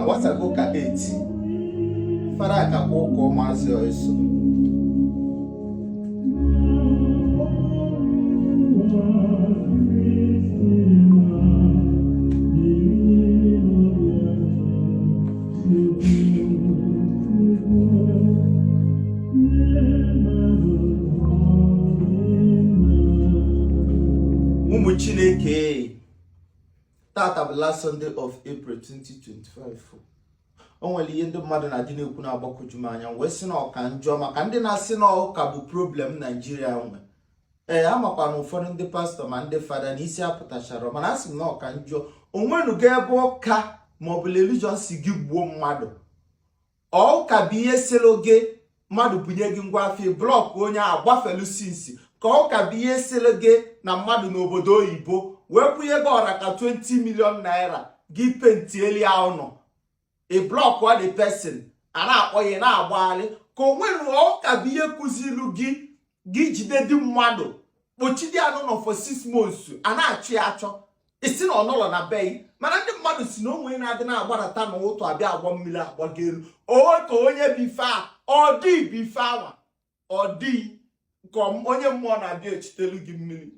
Agbasago ụka 8, fada akakwa ụka ụmụazị eso. Ụmụ Chineke, tata bụ last Sunday of April 2025. O nwere ihe ndị mmadụ na-adị na-ekwu na-agbakọju m anya, wee sị na ọ ka m jụọ maka ndị na-asị na ụka bụ problem Naijiria nwe. Ee, amakwa na ụfọdụ ndị pastọ ma ndị fada na isi apụtachara, mana asị m na ọ ka m jụọ, onwenugo ebe ụka maọbụ religion sị gị gbuo mmadụ? Ụka bụ ihe sịrị gị mmadụ bunye gị ngwa afịa, block onye a gbafelu sinsi? Ka ụka bụ ihe sịrị gị na mmadụ n'obodo oyibo wee kwụnye gị ọra ka 20 million naira gị paintieli ya ụnọ, ị block the person, a na-akpọ ya na-agbagharị? Ka o nwere ụka bụ ihe kụziru gị gị jide di mmadụ, kpochidi anụ nọ for 6 months, a na-achọ ya achọ, isi na ọnọlọ na be, mana ndị mmadụ si na onwe na-adị na-agbadata n'ụtụ abịa agba mmiri agbago elu o ka onye bife a ọ dị bife awa ọ dị ka onye mmụọ na-abịa echitelu gị mmiri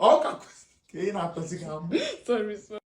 ọ ka ka ị na-akọzi gị amụ. Sorry, sorry.